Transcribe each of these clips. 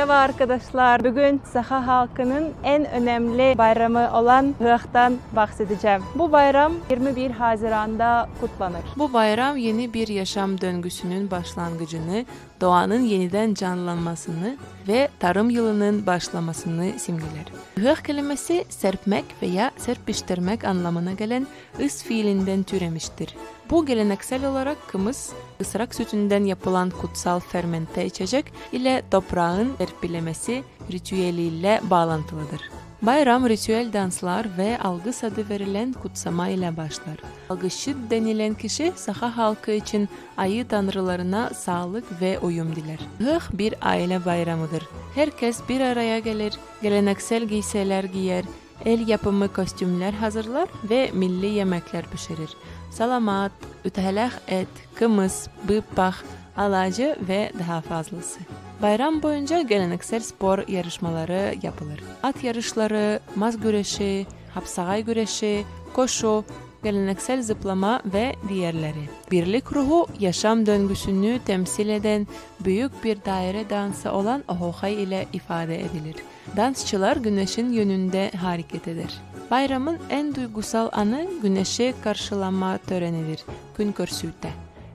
Merhaba arkadaşlar. Bugün Saha halkının en önemli bayramı olan Hıh'tan bahsedeceğim. Bu bayram 21 Haziran'da kutlanır. Bu bayram yeni bir yaşam döngüsünün başlangıcını, doğanın yeniden canlanmasını ve tarım yılının başlamasını simgeler. Hıh kelimesi serpmek veya serpiştirmek anlamına gelen ıs fiilinden türemiştir. Bu geleneksel olarak kımız, ısrak sütünden yapılan kutsal fermente içecek ile toprağın serpilemesi ritüeliyle bağlantılıdır. Bayram ritüel danslar ve algıs adı verilen kutsama ile başlar. Algışçı denilen kişi saha halkı için ayı tanrılarına sağlık ve uyum diler. Hıh bir aile bayramıdır. Herkes bir araya gelir, geleneksel giysiler giyer, el yapımı kostümler hazırlar ve milli yemekler pişirir. Salamat, üteleh et, kımız, bıpah, alacı ve daha fazlası. Bayram boyunca geleneksel spor yarışmaları yapılır. At yarışları, maz güreşi, hapsagay güreşi, koşu, geleneksel zıplama ve diğerleri. Birlik ruhu yaşam döngüsünü temsil eden büyük bir daire dansı olan ohohay ile ifade edilir. Dansçılar güneşin yönünde hareket eder. Bayramın en duygusal anı güneşi karşılama törenidir. Gün körsüte.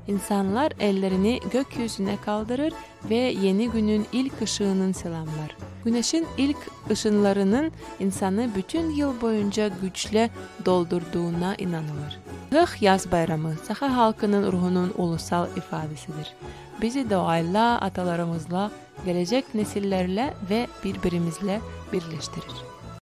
İnsanlar ellerini gökyüzüne kaldırır ve yeni günün ilk ışığının selamlar. Güneşin ilk ışınlarının insanı bütün yıl boyunca güçle doldurduğuna inanılır. Hıh yaz bayramı Saha halkının ruhunun ulusal ifadesidir. Bizi doğayla, atalarımızla, gelecek nesillerle ve birbirimizle birleştirir.